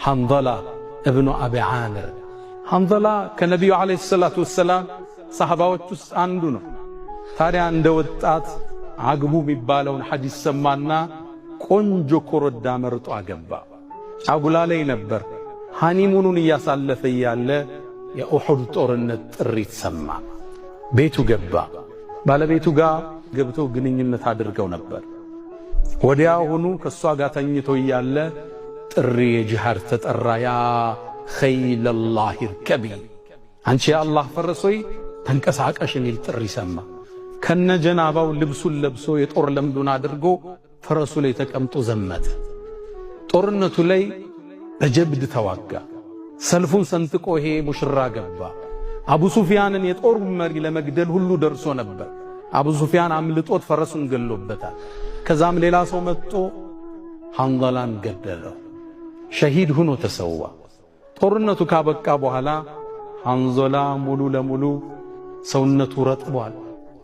ሐንዘላ እብኑ አቢ ዓምር። ሐንዘላ ከነቢዩ ዓለይሂ ሰላቱ ወሰላም ሰሐባዎች ውስጥ አንዱ ነው። ታዲያ እንደ ወጣት አግቡ የሚባለውን ሐዲስ ሰማና ቆንጆ ኮረዳ መርጦ አገባ። ጫጉላ ላይ ነበር። Honeymoon ኡን እያሳለፈ እያለ የኡሑድ ጦርነት ጥሪት ሰማ። ቤቱ ገባ። ባለቤቱ ጋር ገብቶ ግንኙነት አድርገው ነበር። ወዲያውኑ ከእሷ ጋር ተኝቶ እያለ ጥሪ የጂሃድ ተጠራ። يا خيل الله اركبي፣ አንቺ የአላህ ፈረሶይ ተንቀሳቀሽ የሚል ጥሪ ሰማ። ከነ ጀናባው ልብሱን ለብሶ የጦር ለምዱን አድርጎ ፈረሱ ላይ ተቀምጦ ዘመተ። ጦርነቱ ላይ በጀብድ ተዋጋ። ሰልፉን ሰንጥቆ ይሄ ሙሽራ ገባ። አቡ ሱፊያንን የጦር መሪ ለመግደል ሁሉ ደርሶ ነበር። አቡ ሱፊያን አምልጦት ፈረሱን ገሎበታል። ከዛም ሌላ ሰው መጥቶ ሐንዘላን ገደለው። ሸሂድ ሁኖ ተሰዋ። ጦርነቱ ካበቃ በኋላ ሐንዘላ ሙሉ ለሙሉ ሰውነቱ ረጥቧል።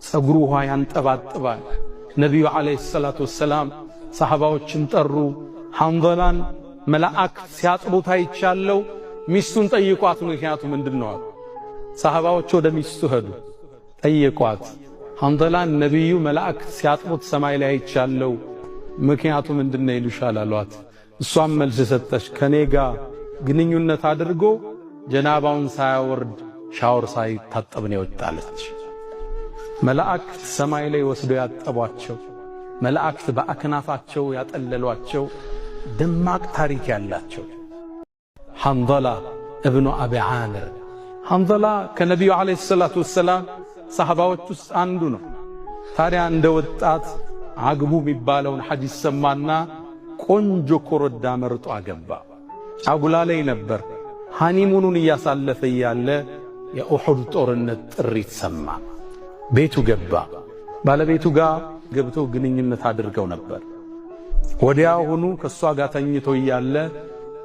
ጸጉሩ ውሃ ያንጠባጥባል። ነቢዩ ዓለይሂ ሰላቱ ወሰላም ሰሐባዎችን ጠሩ። ሐንዘላን መላእክት ሲያጥቡት አይቻለው። ሚስቱን ጠይቋት፣ ምክንያቱ ምንድን ነው አሉ። ሰሐባዎች ወደ ሚስቱ ሄዱ፣ ጠየቋት። ሐንዘላን ነቢዩ መላእክት ሲያጥቡት ሰማይ ላይ አይቻለው፣ ምክንያቱ ምንድን ነው ይሉሻል አሏት። እሷም መልስ ሰጠች፣ ከኔ ጋር ግንኙነት አድርጎ ጀናባውን ሳያወርድ ሻወር ሳይታጠብ ነው የወጣለች። መላእክት ሰማይ ላይ ወስደው ያጠቧቸው፣ መላእክት በአክናፋቸው ያጠለሏቸው ደማቅ ታሪክ ያላቸው ሐንዘላ እብኑ አቢ ዓምር። ሐንዘላ ከነቢዩ ዓለይሂ ሰላቱ ወሰላም ሰሐባዎች ውስጥ አንዱ ነው። ታዲያ እንደ ወጣት አግቡ የሚባለውን ሐዲስ ሰማና ቆንጆ ኮረዳ መርጦ አገባ። ጫጉላ ላይ ነበር። Honeymoon ኡን እያሳለፈ እያለ የኡሑድ ጦርነት ጥሪት ሰማ። ቤቱ ገባ። ባለቤቱ ጋር ገብቶ ግንኙነት አድርገው ነበር። ወዲያውኑ ከእሷ ጋር ተኝቶ እያለ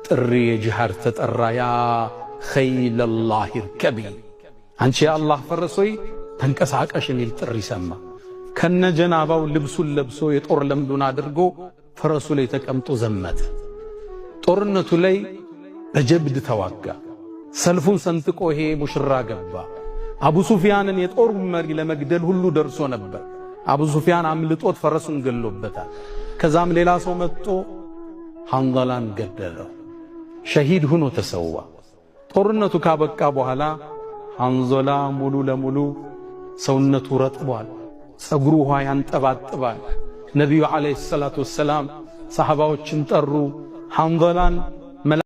ጥሪ የጂሃድ ተጠራ። يا خيل الله اركبي፣ አንቺ የአላህ ፈረሶይ ተንቀሳቀሽ የሚል ጥሪ ሰማ። ከነ ጀናባው ልብሱን ለብሶ የጦር ለምዱን አድርጎ ፈረሱ ላይ ተቀምጦ ዘመተ። ጦርነቱ ላይ በጀብድ ተዋጋ። ሰልፉን ሰንጥቆ ይሄ ሙሽራ ገባ። አቡ ሱፊያንን የጦር መሪ ለመግደል ሁሉ ደርሶ ነበር። አቡ ሱፊያን አምልጦት ፈረሱን ገሎበታል። ከዛም ሌላ ሰው መጥቶ ሐንዘላን ገደለው። ሸሂድ ሁኖ ተሰዋ። ጦርነቱ ካበቃ በኋላ ሐንዘላ ሙሉ ለሙሉ ሰውነቱ ረጥቧል። ጸጉሩ ውሃ ያንጠባጥባል። ነቢዩ ዓለይሂ ሰላቱ ወሰላም ሰሐባዎችን ጠሩ። ሐንዘላን